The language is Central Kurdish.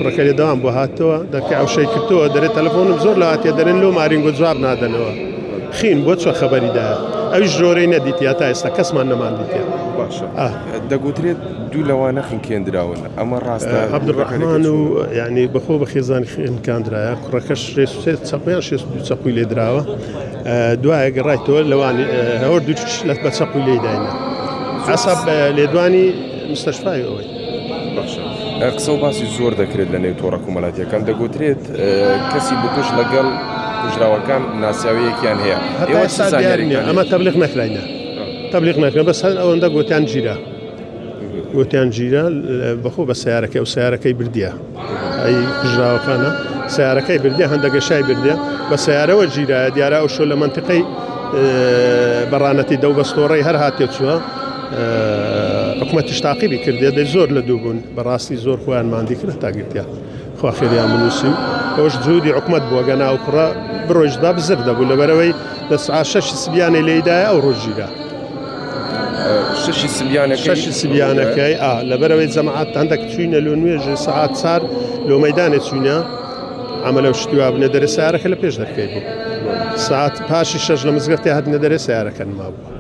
کوڕەکە لێ دەوام بۆ هاتەوە دەکە ئەو شەی کردەوە دەرێ تەلەفۆنم زۆر لە هاتیە دەرێن لۆ مارینگۆ جواب نادەنەوە خین بۆ چۆ خەبەری دایە ئەویش ژۆرەی نەدیتیا تا ئێستا کەسمان نەمان دیتیا باشە دەگوترێت دوو لەوانە خنکێندراون ئەمە ڕاستە عەبدولڕەحمان و یعنی بەخۆ بە خێزانی خنکاندرایە کوڕەکەش سێ چەقویان 62 چەقوی لێ دراوە دوایە گەڕایتەوە لەوانی هەوە دوو لە بە چەقوی لێ داینە حساب لێدوانی مستەشفای ئەوەی. باشە قسە و باسی زۆر دەکرێت لە نێو تۆڕە کۆمەڵاتیەکان دەگوترێت کەسی بکوژ لەگەڵ کوژراوەکان ناسیاویەکیان هەیە ئێوە چ زانیاریتان هەیە؟ ئەمە تەبلیغ نەکراینە تەبلیغ نەکرا بەس هەر ئەوەندە گوتیان گیرا گوتیان گیرا بەخۆ بە سیارەکەی ئەو سیارەکەی بردیە ئەی کوژراوەکانە سیارەکەی بردیە هەندەگە شای بردیە بە سیارەوە گیرایە دیارە ئەو شۆ لە منتیقەی بەڕانەتی دەو بەستۆڕەی هەر هاتێ چووە حکومەتیش تاقیبی کردێ دەی زۆر لە دوو بوون بەڕاستی زۆر خۆیان ماندی کرد تا گرتیان خوا خێریان بنووسی و ئەوش جودی حکومەت بووە گەنا ئەو کوڕە بڕۆیشتبا بزر دەبوو لەبەرەوەی لە سعات شەشی سبیانەی لێیدایە ئەو ڕۆژ گیرا. شەشی سبیانەکەی شەشی سبیانەکەی ئا لەبەرەوەی جەماعەت هەندێک چوینە لۆ نوێژ سعات چار لۆ مەدانێ چوینە ئەمە لەو شتی وا بنە دەرێ سیارەکە لە پێش دەرکەی بوو سعات پاشی شەش لە مزگەفتی هاتنە دەرێ سیارەکە نمابوو.